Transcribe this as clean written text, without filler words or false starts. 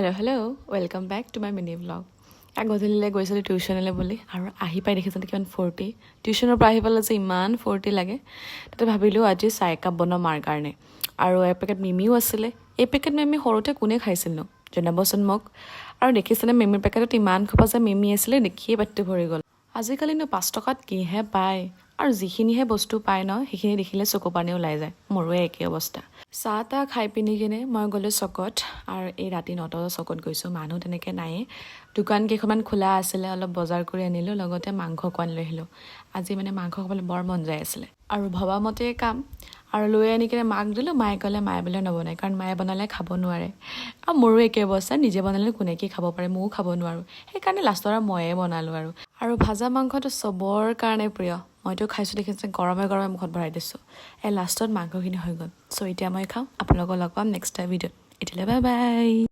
Hello, hello, welcome back to my mini vlog. গধূলিলৈ গৈছিলোঁ টিউশ্যনলৈ বুলি আৰু আহি পাই দেখিছোঁ কিমান ফূৰ্তি। টিউশ্যনৰ পৰা আহি পেলাই যে ইমান ফূৰ্তি লাগে। তাতে ভাবিলোঁ আজি চাহ একাপ বনাওঁ মাৰ কাৰণে। আৰু এপেকেট মিমিও আছিলে। এই পেকেট মিমি সৰুতে কোনে খাইছিলনো, জনাবচোন মোক। আৰু দেখিছেনে, মিমিৰ পেকেটত ইমান সোপা যে মিমি আছিলে, দেখিয়ে পেটটো ভৰি গ'ল। আজিকালিনো 5 টকাত কিহে পায়? আৰু যিখিনিহে বস্তু পায় ন, সেইখিনি দেখিলে চকু পানী ওলাই যায়। মোৰো একেই অৱস্থা। চাহ তাহ খাই পিনি কিনে মই গ'লোঁ চকত। আৰু এই ৰাতি 9টা বজাত চকত গৈছোঁ, মানুহ তেনেকৈ নায়েই। দোকান কেইখনমান খোলা আছিলে, অলপ বজাৰ কৰি আনিলোঁ, লগতে মাংস অকণ লৈ আহিলোঁ। আজি মানে মাংস খাবলৈ বৰ মন যায় আছিলে আৰু ভবা মতেই কাম। আৰু লৈ আনি কিনে মাক দিলোঁ। মায়ে ক'লে, মায়ে বোলে নবনায়, কাৰণ মায়ে বনালে খাব নোৱাৰে। আৰু মোৰো একে অৱস্থা, নিজে বনালে কোনে কি খাব পাৰে? ময়ো খাব নোৱাৰোঁ। সেইকাৰণে লাষ্টত আৰু ময়ে বনালোঁ। আৰু ভাজা মাংসটো চবৰ কাৰণে প্ৰিয়। মইতো খাইছোঁ, দেখিছে, গৰমে গৰমে মুখত ভৰাই দিছোঁ। এই লাষ্টত মাংসখিনি হৈ গ'ল। চ' এতিয়া মই খাওঁ। আপোনালোকক লগ পাম নেক্সট টাইম ভিডিঅ'ত। এতিয়ালৈ বাই বাই।